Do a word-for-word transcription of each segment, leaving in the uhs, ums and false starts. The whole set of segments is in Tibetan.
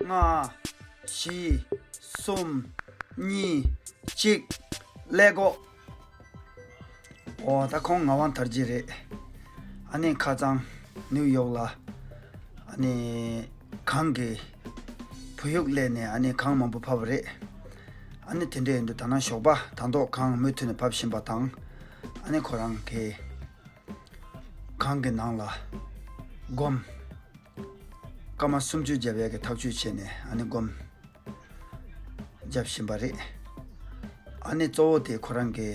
ལྔ། བཞི། གསུམ། གཉིས། གཅིག་ལེ་གོ། ཨོ་ད་ཁོང་ངག་དབང་དར་རྒྱས་རེད། ཨ་ནི་ཁ་སང་ནིའུ་ཡོག་ལ་ཨ་ནི་གངས་ཀྱི་བུ་ཡུག་སླེབས་ནས་ཨ་ནི་གངས་མང་པོ་ཕབ་པ་རེད། ཨ་ནི་དེ་འདྲ་ཡིན་དུས་ད་ནང་ཞོགས་པ་ད་མདོག་གངས་མུ་མཐུད་ནས་ཕབ་བཞིན་པ་དང་། ཨ་ནི་ཁོ་རང་གི་གངས་ཀྱི་ནང་ལ་སྒོམ་སྐར་མ་སུམ་ཅུ་བརྒྱབ་ཡག་གི་ཐག་གཅོད་བྱས་ནས་ཨ་ནི་སྒོམ་བརྒྱབ་བཞིན་པ་རེད། ཨ་ནི་གཙོ་བོ་དེ་ཁོ་རང་གི་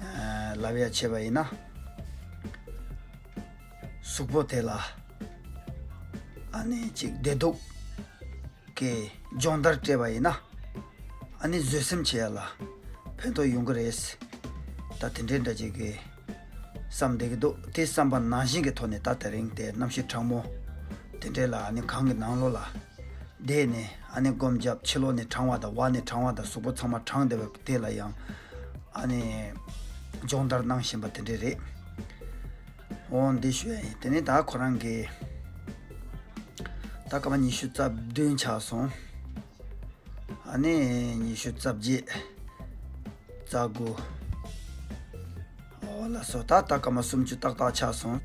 ཨ་ལབ་ཡ་བྱས་པ་ཡིན་ན། གཟུགས་པོ་དེ་ལ་ཨ་ནི་ཅིག་བདེ་སྡུག་གི་སྦྱོང་བརྡར་སྤྲད་པ་ཡིན་ན། ཨ་ནི་བཟོད་སེམས་བྱེད་ཡ་ལ་ཕན་ཐོགས་ཡོང་གི་རེད། ད་དེ་འདྲའི་འདྲ་ཅིག་གི་བསམ་བསྡད་ཀྱི་འདུག་དེ་བསམ་པ་ནང་བཞིན་གྱི་ཐོག་ནས་ད་དེ་རིང་དེ་གནམ་གཤིས་གྲང་མོ་དེ་འདྲའི་ལ་ཨ་ནི་གངས་ཀྱི་ནང་ལོགས་ལ་བསྡད་ནས་ཨ་ནི་སྒོམ་བརྒྱབ། ཕྱི་ལོགས་ནས་གྲང་བ་དང་འོག་ནས་གྲང་བ་དང་གཟུགས་པོ་ཚང་མ་གྲང་བསྡད་པ་དེ་ལ་ཡང་ཨ་ནི་སྦྱོང་བརྡར་གནང་བཞིན་པ་དེ་འདྲ་རེད། འོ་འདི་ཞུ་ཡ་ཡིན། དེ་ནས་ད་ཁོ་རང་གི་ད་སྐར་མ་ཉི་ཤུ་རྩ་བདུན་ཆགས་སོང་། ཨ་ནི་ཉི་ཤུ་རྩ་བརྒྱད། རྩ་དགུ། འོ་ལགས་སོ། ད་ལྟ་སྐར་མ་སུམ་ཅུ་ཏག་ཏག་ཆགས་སོང་།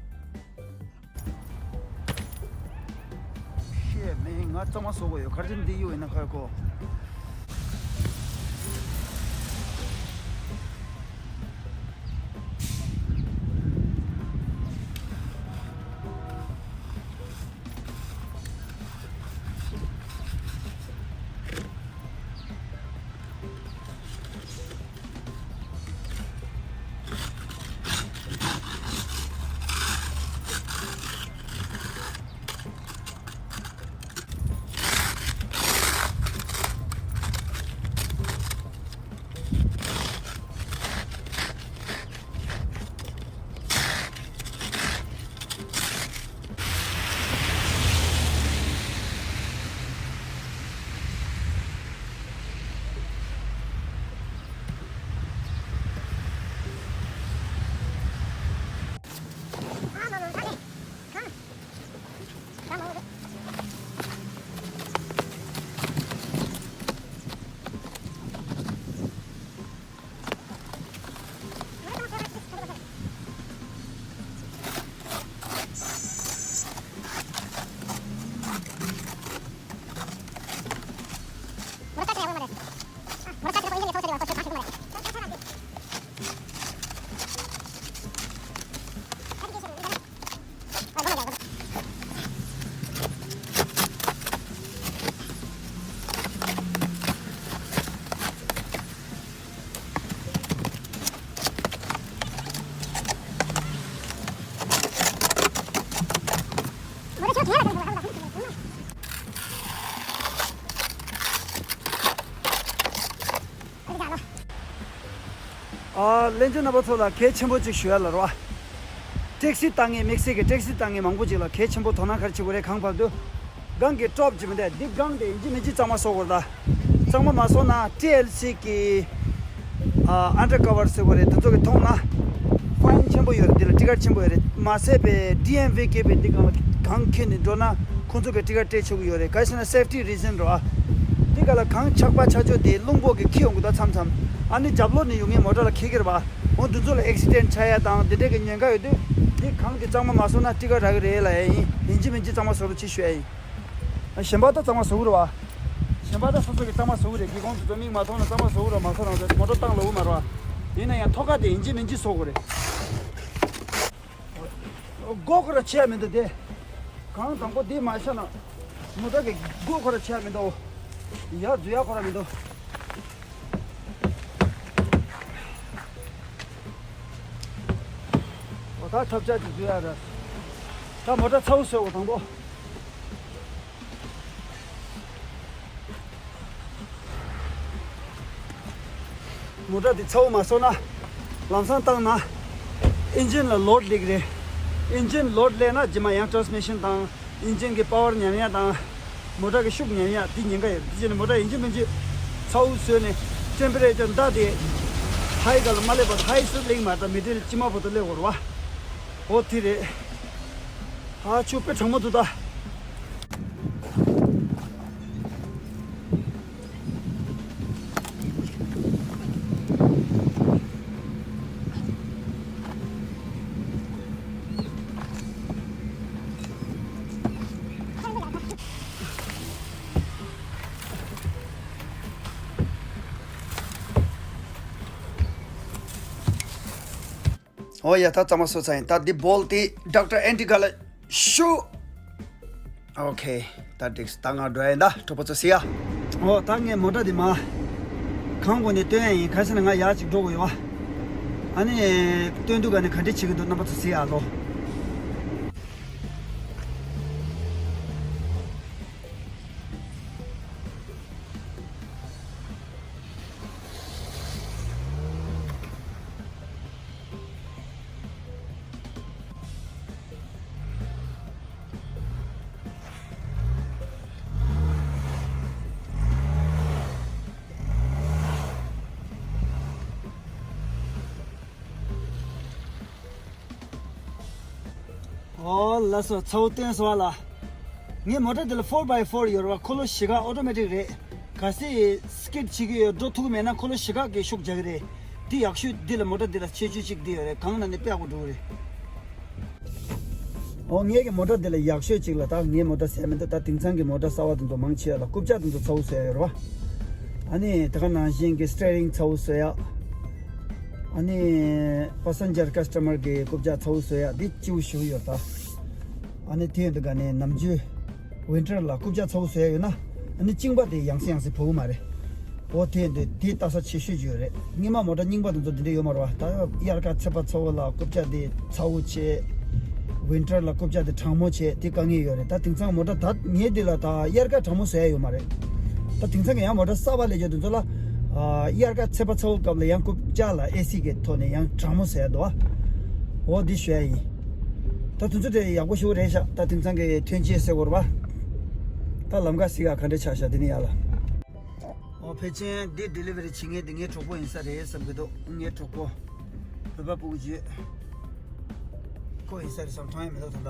ཤེས་མེད། ང་གཙང་མ་བཟོ་དགོས་ཡོད། ག་རེ་འདི་གཡུག་ཡིན་ན་ཁ་ཁོ། ཨ། ལྷན་རྒྱས་རྣམ་པ་ཚོ་ལ་གལ་ཆེན་པོ་གཅིག་ཞུ་ཡ་ལ་རོ། ཊེག་སི་བཏང་མཁན། དམིགས་བསལ་གྱི་ཊེག་སི་བཏང་མཁན་མང་པོ་ཅིག་ལ་གལ་ཆེན་པོ། དོ་སྣང་ག་རེ་བྱེད་དགོས་རེད། གངས་བབས་དུས་གངས་ཀྱི་ཊོབ་ཅིག་མི་འདུག་འདི་གངས་དེ་ཡིན་གཅིག་མིན་གཅིག་གཙང་མ་བཟོ་དགོས་རེད། ད་གཙང་མ་མ་བཟོ་ན་ཊི་ཨེལ་སི་གི་ཨ། ཨན་ཌར་ཀ་བར་ཟེར་དགོས་རེད། དེ་ཚོ་གི་མཐོང་ན་ཕའིན་ཆེན་པོ་ཡོད་རེད། འདི་ལ་ཊི་ཀཊ་ཆེན་པོ་ཡོད་རེད། མ་ཟད་པའི་ཌི་ཨེམ་ཝི་ཀེ་པའི་འདི་གང་ལ་གངས་འཁྱེར་ནས་འགྲོ་ན་ཁོང་ཚོ་གི་ཊི་ཀཊ་སྤྲད་ཆོག་གི་ཡོད་རེད། ག་རེ་ཟེར་ན་སེབ་ཊི་རི་ཛན་རོ། ཨ། འདི་ག་ལ་གངས་ཆག་པ་ཆག་ཆོག་དེ་རླུང་བོ་གི་འཁྱེར་ཡོང་གི་འདུག་མཚམས་མཚམས། ཨ་ནི་རྒྱབ་ལོགས་ནས་ཡོང་མཁན་མོ་ཊ་ལ་འཁྱེར་གྱི་རེད་པ། འོ་འདི་ཚོ་ལ་ཨེག་སི་ཌེན་ཊི་ཆགས་ཡ་དང་དེ་འདྲས་ཀྱི་ཉེན་ཁ་ཡོད་དུས་འདི་གངས་དེ་གཙང་མ་མ་བཟོ་ན་ཊི་ཀཊ་རག་གི་རེད་ལབ་ཡ་ཡིན། ཡིན་གཅིག་མིན་གཅིག་གཙང་མ་བཟོ་རོགས་བྱེད་ཞུ་ཡ་ཡིན། གཞན་པ་ད་གཙང་མ་བཟོ་གི་རེད་པ། གཞན་པ་ད་སོ་སོ་གི་གཙང་མ་བཟོ་གི་རེད། སྒེའུ་ཁུང་དེ་ཚོ་མིག་མ་མཐོང་ན་གཙང་མ་བཟོ་གི་རེད། མ་བཟོ་རང་བཟོ་མོ་ཊ་བཏང་ལོག་གི་མ་རེད་པ། ཡིན་ན་ཡང་ཐོག་ཁ་དེ་ཡིན་གཅིག་མིན་གཅིག་བཟོ་དགོས་རེད། སྒོ་ཁོ་ར་ཕྱེ་ཡ་མི་འདུག་དེ། གང་དང་པོ་དེ་མ་ཤ་ན། མོ་ཊ་གི་སྒོ་ཁོ་ར་ཕྱེ་ཡ་མི་འདུག་ཡར་འཛུལ་ཡ་ཁོ་ར་མི་འདུག་འོ་ད་ཐབས་ཆག་ཅིག་འཛུལ་ཡ་རེད། ད་མོ་ཊ་ཚ་བོ་བཟོས་འོ་དང་པོ། མོ་ཊ་འདི་ཚ་བོ་མ་བཟོ་ན། ལམ་སང་བཏང་ན། ཨིན་ཇིན་ལ་ལོཌ་སླེབས་ཀྱི་རེད། ཨིན་ཇིན་ལོཌ་སླེབས་ན་རྗེས་མ་ཡང་ཊ་རན་སི་མི་ཤན་དང་། ཨིན་ཇིན་གྱི་པ་ཝར་ཉམས་ཡ་དང་། མོ་ཊ་གི་ཤུགས་ཉམས་ཡ་འདི་ཉེན་ཁ་ཡོད། འདི་བྱས་ནས་མོ་ཊ་ཡིན་གཅིག་མིན་གཅིག་ཚ་བོ་བཟོས་ནས་ཊེམ་པ་རེ་ཅར་འདྲ་དེ། ཧའི་སྒང་ལ་མ་སླེབས་པར་ཧའི་སུ་སླེབས་མ་ད་མི་དེ་ལ་ཅི་མ་བོ་ཏོ་སླེབས་དགོས་རེད་པ། འོ་དེ་རེད། ཧ་ཆུ་དཔེ་གྲང་མོ་འདུག་ད། ཨོ་ཡ། ད་གཙང་མ་བཟོས་ཚར་ཡིན། ད་འདི་བོལ་ཊི་དེ་ཌོག་ཊར་ཨེན་ཌི་ག་ལ་ཤུ། ཨོ་ཁེ། ད་འགྲིགས། ད་ང་འགྲོ་ཡིན། ད་གྲོགས་པོ་ཚོ་གཟིགས་ཨ། ཨོ་ད་ངས་མོ་ཊ་འདི་མར་གང་དགོས་ནས་སྟོན་ཡ་ཡིན། ག་ཟེར་ན་ང་ཡར་ཅིག་འགྲོ་དགོས་ཡོད་པ། ཨ་ནི་སྟོན་དུས་ག་ནས་ག་འདྲས་བྱེད་ཀྱི་འདུག་རྣམ་པ་ཚོ་གཟིགས་ཨ་ལོ། ཨོ་ལགས་སོ། ཚ་བོ་བཏོན་སོང་བ་ལ། ངའི་མོ་ཊ་འདི་ལ་ཕོར་བྷའི་ཕོར་ཡོད་རེད་པ། འཁོར་ལོ་བཞི་ཀ་ཨོ་ཊོ་མེ་ཊིག་རེད། གལ་སྲིད་སི་ཀིཌ་བྱེད་ཀྱི་ཡོད། འགྲོ་ཐུབ་ཀྱི་མེད་ན་འཁོར་ལོ་བཞི་ཀ་གིས་ཤུགས་རྒྱག་གི་རེད། འདི་ཡག་ཤོས། འདི་ལ་མོ་ཊ་འདི་ལ་ཆེ་ཤོས་གཅིག་འདི་ཡོད་རེད། གང་ན་ནི་དཔེ་ཡག་པོ་འགྲོ་གི་རེད། ཨོ་ངའི་གི་མོ་ཊ་འདི་ལ་ཡག་ཤོས་གཅིག་ལ། ད་ངའི་མོ་ཊ་ཟེར་མི་འདུག་ད་དེང་སང་གི་མོ་ཊ་གསར་པ་དེ་ཚོ་མང་ཆེ་བ་ལ་རྐུབ་བཀྱག་དེ་ཚོ་ཚ་བོ་བཟོས་ཡོད་རེད་པ། ཨ་ནི་དེ་ག་ནང་བཞིན་གྱི་སི་ཊི་ཡ་རིང་ཚ་བོ་བཟོ་ཡག་ཨ་ནི་པ་སེན་ཇར་ཀ་སི་ཊ་མར་གི་རྐུབ་བཀྱག་ཚ་བོ་བཟོ་ཡག་འདི་སྐྱིད་པོ་ཞེ་པོ་ཡོད་ད། ཨ་ནི་དེ་ཡོད་དུས་ག་ནས་ནམ་རྒྱུན་ཝིན་ཊར་ལ་རྐུབ་བཀྱག་ཚ་བོ་བཟོ་ཡག་ཡོད་ན། ཨ་ནི་གཅིན་པ་དེ་ཡང་སེ་ཡང་སེ་ཕོག་གི་མ་རེད། འོ་དེ་འདི་དེ་ལྟ་ས་ཆེ་ཤོས་ཅིག་ཡོད་རེད། སྔོན་མ་མོ་ཊ་རྙིང་པ་དེ་ཚོ་དེ་འདྲ་ཡོད་མ་རེད་པ། ད་དབྱར་ཁ་ཚད་པ་ཚ་བོ་ལ་རྐུབ་བཀྱག་དེ་ཚ་བོ་བྱས། ཝིན་ཊར་ལ་རྐུབ་བཀྱག་དེ་གྲང་མོ་བྱས། དེ་དཀའ་ངལ་ཡོད་རེད། ད་དེང་སང་མོ་ཊ་ད་ངའི་འདི་ལ་ད་དབྱར་ཁ་གྲང་མོ་བཟོ་ཡག་ཡོད་མ་རེད། ད་དེང་སང་གི་ཡང་མོ་ཊ་གསར་པ་ལས་རྒྱུ་དེ་ཚོ་ལ་ཨ་དབྱར་ཁ་ཚད་པ་ཚ་བོ་སྐབས་ལ་ཡང་རྐུབ་བཀྱག་ལ་ཨེ་སི་གི་ཐོག་ནས་ཡང་གྲང་མོ་བཟོ་ཡག་འདུག་པ། འོ་འདི་ཞུ་ཡག་ཡིན། ད་དེ་ཚོ་དེ་ཡག་པོ་ཞེ་པོ་རེད་ཤག་ད་དེང་སང་གི་ཐོན་སྐྱེད་ཟེར་དགོས་རེད་པ། ད་ལམ་ཁ་གཟིགས་ཨ། ག་འདྲས་ཆགས་ཤག་དེ་ནས་ཡར་ལ། ཨོ་ཕལ་ཆེར་འདི་ཌེ་ལི་ཝ་རི་བྱེད་མཁན་འདི་ངའི་གྲོགས་པོ་ཡིན་ས་རེད་བསམ་གྱི་འདུག་ངའི་གྲོགས་པོ་བོད་པ་ཕྲུ་གུ་ཅིག་ཁོ་ཡིན་ས་རེད་བསམ། མཐོང་ཡག་མི་འདུག་ད་ལྟ།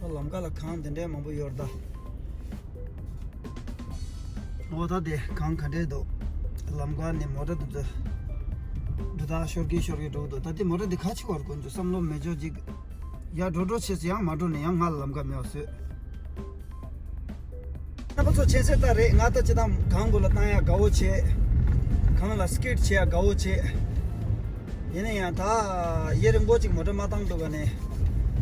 ད་ལམ་ཁ་ལ་གངས་འདི་འདྲའི་མང་པོ་ཡོད་རེད་ད། འོ་ད་དེ་གངས་ག་འདྲས་འདུག་ལམ་ཁ་ནས་མོ་ཊ་དེ་ཚོ་འགྲོ་སྟངས་ཤོར་གིན་ཤོར་གིན་འགྲོ་གི་འདུག་ད་དེ་མོ་ཊ་འདི་ག་ཅིག་བར་ཁོ་ཚོ་བསམ་བློ་མེད་ཅོག་ཅིག་ཡར་འགྲོ་འགྲོ་བྱས་སུ་ཡང་མ་འགྲོ་ནས་ཡང་ང་ལ་ལམ་ཁ་མེད་པ་བཟོས། རྣམ་པ་ཚོ་མཁྱེན་གསལ་ལྟར་རེད། ང་ད་སྤྱིར་བཏང་གངས་མགོ་ལ་བཏང་ཡག་དགའ་བོ་བྱེད། གངས་ལ་སི་ཀེཊ་བྱེད་ཡག་དགའ་བོ་བྱེད། ཡིན་ན་ཡང་ད་ཡུན་རིང་པོ་ཅིག་མོ་ཊ་མ་བཏང་འདུག་ག་ནས་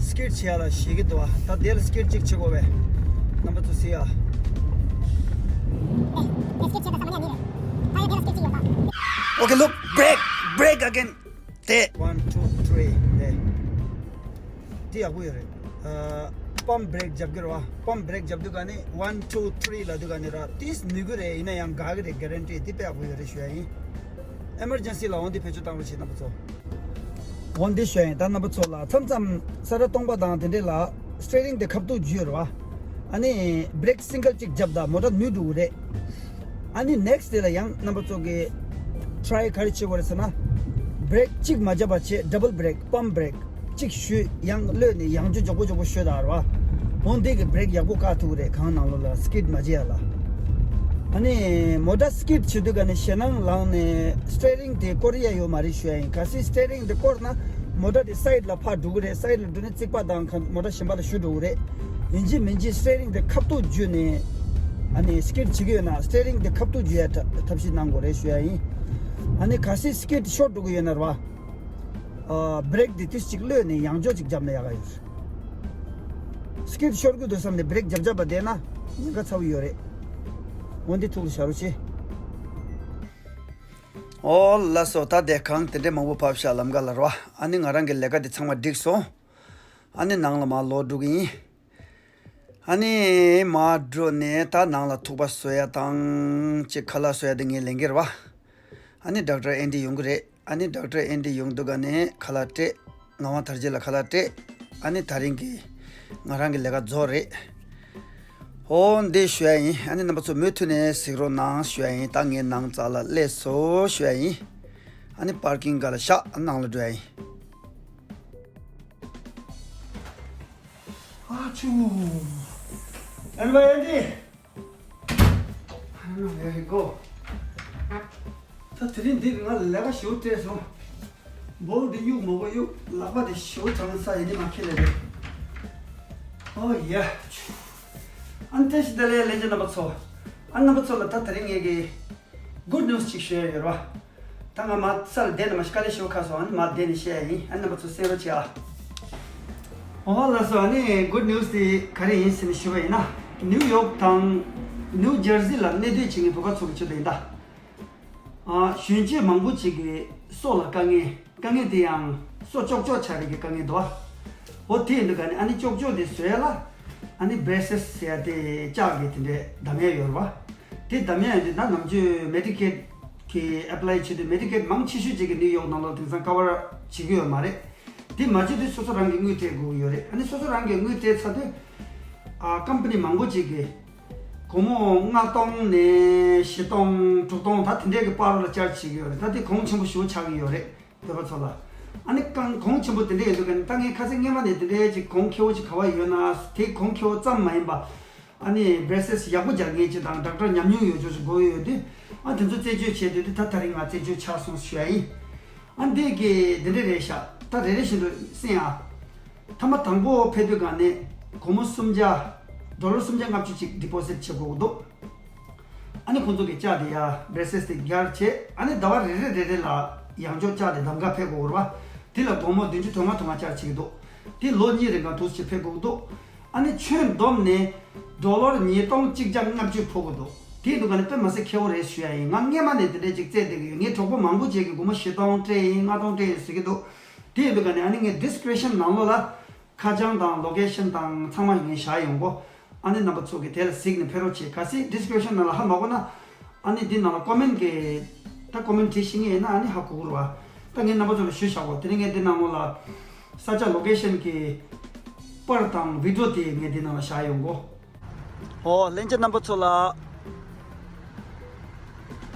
སི་ཀེཊ་བྱེད་ཡག་ལ་ཞེད་ཀྱི་འདུག་ཨ། ད་དེ་ལ་སི་ཀེཊ་ཅིག་བྱེད་དགོས་པས། རྣམ་པ་ཚོ་གཟིགས་ཨ། Okay, look, brake, brake again. དེ། One, two, three. དེ། དེ་ཡག་པོ་ཡོད་རེད། ཨ། པམ་བྷི་རེག་རྒྱབ་ཀྱི་རེད་པ། པམ་བྷི་རེག་རྒྱབ་དུས་ག་ནས་ཝན་ཊུ་ཐི་རི་ལབ་དུས་ག་ནས་ར་ཏིས་ནུས་ཀྱི་རེད། ཡིན་ན་ཡང་འགག་གི་རེད། གྷ་རན་ཊི་དེ་དཔེ་ཡག་པོ་ཡོད་རེད་ཞུ་ཡག་ཡིན། ཨེ་མར་ཇེན་སི་ལ་འོ་འདི་བེད་སྤྱོད་བཏང་རོགས་བྱེད་རྣམ་པ་ཚོ། འོ་འདི་ཞུ་ཡག་ཡིན། ད་རྣམ་པ་ཚོ་ལ་མཚམས་མཚམས་ས་ར་སྟོང་པ་དང་དེ་འདྲས་ལ་སི་ཊི་ཡ་རིང་དེ་ཁ་ཐུག་འཇུས་རེད་པ། ཨ་ནི་བྷི་རེག་སིང་གལ་གཅིག་བརྒྱབ་ད་མོ་ཊ་ནུས་འགྲོ་གི་རེད། ཨ་ནི་ནེག་སི་ཊི་དེ་ལ་ཡང་རྣམ་པ་ཚོ་གིས་ཊི་རའི་ག་རེ་བྱེད་དགོས་རེད་ཟེར་ན། བྷི་རེག་གཅིག་མ་བརྒྱབ་པ་བྱེད། ཌབ་བལ་བྷི་རེག་པམ་བྷི་རེག་གཅིག་གཞུས། ཡང་གློད་ནས་ཡང་བསྐྱར་མགྱོགས་པོ་མགྱོགས་པོ་གཞུས་ད་རེད་པ། འོ་འདི་གིས་བྷི་རེག་ཡག་པོ་བཀག་ཐུབ་ཀྱི་རེད། གངས་ནང་ལོགས་ལ་སི་ཀེཊ་མ་བྱེད་ཡག་ལ། ཨ་ནི་མོ་ཊ་སི་ཀེཊ་བྱེད་དུས་ག་ནས་ཞེད་སྣང་ལངས་ནས་སི་ཊི་ཡ་རིང་དེ་བསྐོར་ཡག་ཡོད་མ་རེད་ཞུ་ཡག་ཡིན། གལ་སྲིད་སི་ཊི་ཡ་རིང་དེ་བསྐོར་ན་མོ་ཊ་དེ་སའིཌ་ལ་ཕར་འགྲོ་གི་རེད། སའིཌ་ལ་འགྲོ་ནས་རྩིག་པ་དང་ག་མོ་ཊ་གཞན་པ་ལ་གཞུ་འགྲོ་གི་རེད། ཡིན་གཅིག་མིན་གཅིག་སི་ཊི་ཡ་རིང་དེ་ཁ་ཐུག་འཇུས་ནས། ཨ་ནི་སི་ཀེཊ་བྱེད་ཀྱི་ཡོད་ན་སི་ཊི་ཡ་རིང་དེ་ཁ་ཐུག་འཇུ་ཡག་ཐབས་ཤེས་གནང་དགོས་རེད་ཞུ་ཡག་ཡིན། ཨ་ནི་གལ་སྲིད་སི་ཀེཊ་ཤོར་འགྲོ་གི་ཡོད་ན་རེད་པ། ཨ། བྷི་རེག་དེ་ཏིས་གཅིག་གློད་ནས་ཡང་བསྐྱར་ཅིག་བརྒྱབ་ན་ཡག་ག་ཡོད་རེད། སི་ཀེཊ་ཤོར་གི་འདུག་བསམ་ནས་བྷི་རེག་བརྒྱབ་བརྒྱབ་པ་བསྡད་ན་ཉེན་ཁ་ཚ་པོ་ཡོད་རེད། འོ་འདི་ཐུགས་ལ་བཞག་རོགས་བྱེད། ཨོ་ལགས་སོ། ད་དེ་གངས་དེ་འདྲས་མང་པོ་བབས་ཤག་ལམ་ཁ་ལ་རེད་པ། ཨ་ནི་ང་རང་གི་ལས་ཀ་དེ་ཚང་མ་འགྲིག་སོང་། ཨ་ནི་ནང་ལ་མར་ལོག་འགྲོ་གི་ཡིན། ཨ་ནི་མར་འགྲོ་ནས་ད་ནང་ལ་ཐུག་པ་བཟོ་ཡག་དང་ཅིག་ཁ་ལག་བཟོ་ཡག་དེ་ངས་ལེན་གྱི་རེད་པ། ཨ་ནི་ཌོག་ཊར་ཨེན་ཌི་ཡོང་གི་རེད། ཨ་ནི་ཌོག་ཊར་ཨེན་ཌི་ཡོང་དུས་ག་ནས་ཁ་ལག་སྤྲད། ངག་དབང་དར་རྒྱས་ལ་ཁ་ལག་སྤྲད། ཨ་ནི་དེ་རིང་གི་ང་རང་གི་ལས་ཀ་རྫོགས་རེད། ཨོ་འདི་ཞུ་ཡག་ཡིན། ཨ་ནི་རྣམ་པ་ཚོ་མུ་མཐུད་ནས་གཟིགས་རོགས་གནང་ཞུ་ཡག་ཡིན། ད་ངས་ནང་རྩ་ལ་སླེབས་སོང་ཞུ་ཡག་ཡིན། ཨ་ནི་པར་ཀིང་སྒང་ལ་བཞག་ནང་ལ་འགྲོ་ཡག་ཡིན། ཨ་ཆུ། ཨན་བ་ཡན་ཏི། ཨ་ནི་ཡ་ཧི་གོ། ད་དེ་རིང་འདི་ང་ལས་ཀ་ཞེ་པོ་སྤྲད་སོང་། བོལ་འདི་གཡུག་མ་དགོས་གཡུག་ལག་པ་དེ་ཞེ་པོ་གྲང་ས་ཡིན་ནི་མ་ཁེལ་ལེ་རེད། ཨོ་ཡ། ཨན་ཏེ་ཤི་ད་ལེ་ལེ་ཇེ་རྣམ་པ་ཚོ། ཨ་རྣམ་པ་ཚོ་ལ་ད་དེ་རིང་ངས་གི་གུཌ་ནིའུ་སི་ཅིག་ཞུ་ཡག་ཡོད་རེད་པ། ད་ང་མ་ས་ལ་བསྡད་ནས་མ་ཤི་དཀའ་ལས་ཞེ་པོ་ཁག་སོང་། ཨ་ནི་མ་བསྡད་ནས་བཤད་ཡ་ཡིན། ཨ་ནི་རྣམ་པ་ཚོ་གསན་རོགས་བྱེད་ཨ། འོ་ལགས་སོ། ཨ་ནི་good news དེ་ག་རེ་ཡིན་ཟེར་ནས་ཞུ་བ་ཡིན་ན། ནིའུ་ཡོག་དང་ནིའུ་ཇར་སི་ལ་གནས་སྡོད་བྱེད་མཁན་བོད་པ་ཚོ་གི་ཆེད་དུ་ཡིན་ད། ཨ། གཞོན་སྐྱེས་མང་པོ་ཅིག་གིས་སྲོག་ལ་དཀའ་ངལ། དཀའ་ངལ་དེ་ཡང་སྲོག་ལྕོག་ལྕོག་ཆགས་པའི་གི་དཀའ་ངལ་འདུག་བ། འོ་དེ་ཡིན་དུས་ག་ནས་ཨ་ནི་ལྕོག་ལྕོག་དེ་བཟོ་ཡ་ལ་ཨ་ནི་braces ཟེར་ཡ་དེ་ལྕགས་ཀྱི་དེ་འདྲའི་བསྡམ་ཡ་ཡོད་རེད་བ། དེ་བསྡམ་ཡ་ཡོད་དུས་ད་ནམ་རྒྱུན་Medicaid གི་apply བྱེད་དུས་Medicaid མང་ཆེ་ཤོས་ཅིག་གི་ནིའུ་ཡོག་ནང་ལོགས་དེང་སང་cover བྱེད་ཀྱི་ཡོད་མ་རེད། དེ་མ་བྱེད་དུས་སོ་སོ་རང་གིས་དངུལ་སྤྲད་དགོས་ཀྱི་ཡོད་རེད། ཨ་ནི་སོ་སོ་རང་གིས་དངུལ་སྤྲད་ཚར་དུས་ཨ་company མང་པོ་ཅིག་གིས་སྒོར་མོ་ལྔ་སྟོང་ནས་བཞི་སྟོང་དྲུག་སྟོང་ད་དེ་འདྲའི་གི་བར་ལ་charge བྱེད་ཀྱི་ཡོད་རེད། ད་དེ་གོང་ཆེན་པོ་ཞེ་པོ་ཆགས་ཀྱི་ཡོད་རེད། བོད་པ་ཚོ་ལ། ཨ་ནི་གང་གོང་ཆེན་པོ་དེ་འདྲ་ཡོད་དུས་ཀ་ནི་ད་ངས་ཁ་སང་སྔོན་མ་ནས་དེ་འདྲའི་ཅིག་གོང་ཁེ་པོ་ཅིག་ག་བ་ཡོད་ན། དེ་གོང་ཁེ་པོ་ཙམ་མ་ཡིན་པ། ཨ་ནི་braces ཡག་པོ་རྒྱག་མཁན་ཅིག་དང་ཌོག་ཊར་ཉམས་མྱོང་ཡོད་ཅོག་ཅིག་དགོས་ཡོད་དུས། ཨ་དེ་ཚོ་རྩད་གཅོད་བྱས་དུས་དེ་ད་ད་རིང་ང་རྩད་གཅོད་ཆགས་སོང་ཞུ་ཡ་ཡིན། ཨ་འདི་གི་དེ་འདྲ་རེད་ཤག་ད་རེ་རེ་བཞིན་དུ་གསན་ཨ། ཐ་མ་དང་པོ་ཕེབས་དུས་ག་ནས་སྒོར་མོ་སུམ་བརྒྱ། ཌོ་ལར་སུམ་བརྒྱ་ལྔ་བཅུ་ཅིག་deposit བྱེད་དགོས་ཀྱི་འདུག་ཨ་ནི་ཁོང་ཚོ་གི་ལྕགས་དེ་ཡ་braces དེ་རྒྱག་བྱས། ཨ་ནི་ཟླ་བ་རེ་རེ་རེ་རེ་ལ་ཡང་བསྐྱར་ལྕགས་དེ་གདམ་ག་ཕེབས་དགོས་རེད་བ། དེ་ལ་སྒོར་མོ་བདུན་ཅུ་དོན་ལྔ་དོན་ལྔ་ལྕགས་བྱེད་ཀྱི་འདུག་དེ་ལོ་གཉིས་རིང་ག་འདུག་སེ་ཕེབས་དགོས་ཀྱི་འདུག་ཨ་ནི་ཁྱོན་བསྡོམས་ནས་ཌོ་ལར་ཉིས་སྟོང་གཅིག་བརྒྱ་ལྔ་བཅུ་ཕོག་གི་འདུག་དེ་འདུག་ག་ནི་དཔེ་མ་སྲིད་ཁེ་པོ་རེད་ཞུ་ཡ་ཡིན། ང་སྔས་མ་ནས་དེ་འདྲས་ཅིག་བཙལ་བསྡད་ཀྱི་ཡོད། ངའི་གྲོགས་པོ་མང་པོ་ཅིག་གིས་སྒོར་མོ་བཞི་སྟོང་སྤྲད་ཡིན། ལྔ་སྟོང་སྤྲད་ཡིན་ཟེར་གྱི་འདུག་དེ་འདུག་ག་ནི་ཨ་ནི་ངའི་description ནང་ལོགས་ལ། ཁ་བྱང་དང་location དང་ཚང་མ་ངས་བཞག་ཡོང་གོ། ཨ་ནི་རྣམ་པ་ཚོ་གིས་དེ་ལ་གཟིགས་ནས་ཕེབས་རོགས་བྱེད། གལ་སྲིད་description ནང་ལ་ཧ་མ་གོ་ན། ཨ་ནི་འདི་ནང་ལ་comment གི་ད་comment བྲིས་ཤེས་ངེས་ཡིན་ན་ཨ་ནི་ཧ་གོ་གི་རེད་བ། ད་ངས་རྣམ་པ་ཚོ་ལ་ཞུས་བཞག་གོ། དེ་ནས་ངས་འདི་ནང་ལོགས་ལ་ས་ཆ་location གི་པར་དང་video དེ་ངས་འདི་ནང་ལ་བཞག་ཡོང་གོ། ཨོ་ལྷན་རྒྱས་རྣམ་པ་ཚོ་ལ།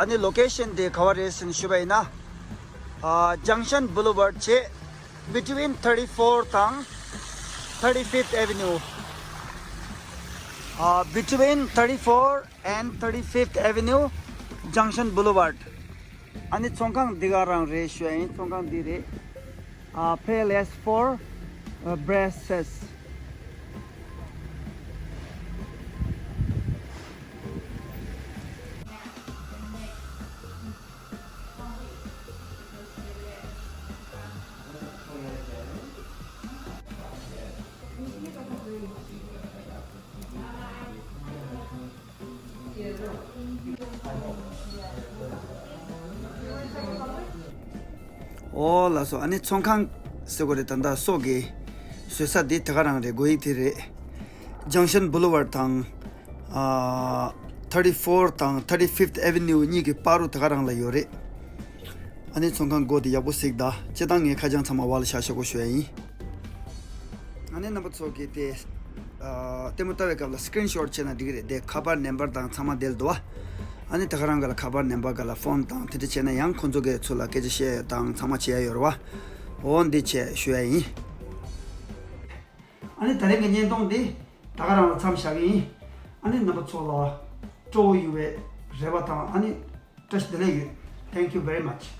ཨ་ནི་location དེ་ག་བ་རེད་ཟེར་ནས་ཞུས་པ་ཡིན་ན། ཨ། Junction Boulevard བྱས། Between thirty-four དང་thirty-fifth Avenue། ཨ། Between thirty-four and thirty-fifth Avenue, Junction Boulevard། ཨ་ནི་ཚོང་ཁང་འདི་ག་རང་རེད་ཞུ་ཡ་ཡིན། ཚོང་ཁང་འདི་རེད། ཨ། Palace for Braces། ཨོ་ལགས་སོ། ཨ་ནི་ཚོང་ཁང་ཟེར་དགོས་རེད། ད་ལྟ་སྲོག་གི་བཟོས་ས་འདི་དེ་ག་རང་རེད། སྒོ་ཡིག་དེ་རེད། Junction Boulevard དང་། ཨ། thirty-four དང་thirty-fifth Avenue གཉིས་ཀྱི་བར་རུ་དེ་ག་རང་ལ་ཡོད་རེད། ཨ་ནི་ཚོང་ཁང་སྒོ་དེ་ཡག་པོ་གཟིགས་དང་། སྤྱིར་བཏང་ངས་ཁ་བྱང་ཚང་མ་བར་ལ་བཞག་བཞག་གོ་ཞུ་ཡ་ཡིན། ཨ་ནི་རྣམ་པ་ཚོ་གིས་དེ། ཨ། ལྟད་མོ་ལྟ་བའི་སྐབས་ལ་screenshot བྱས་ན་འགྲིག་གི་རེད། དེ་ཁ་པར་ནམ་བར་དང་ཚང་མ་དེར་འདུག་བ། ཨ་ནི་ད་ག་རང་ག་ལ་ཁ་པར་ནམ་བར་ག་ལ་ཕོན་དང་དེ་འདྲ་བྱས་ན་ཡང་ཁོང་ཚོ་གིས་ཚུར་ལ་སྐད་ཆ་བཤད་དང་ཚང་མ་བྱེད་ཡ་ཡོད་རེད་བ། འོ་འདི་བྱས་ཞུ་ཡ་ཡིན། ཨ་ནི་ད་རིང་གི་བརྙན་ཐུང་འདི་ད་ག་རང་ལ་མཚམས་བཞག་གི་ཡིན། ཨ་ནི་རྣམ་པ་ཚོ་ལ་སྤྲོ་བོ་ཡོང་བའི་རེ་བ་དང་། ཨ་ནི་བཀྲ་ཤིས་བདེ་ལེགས་ཡོད། Thank you very much.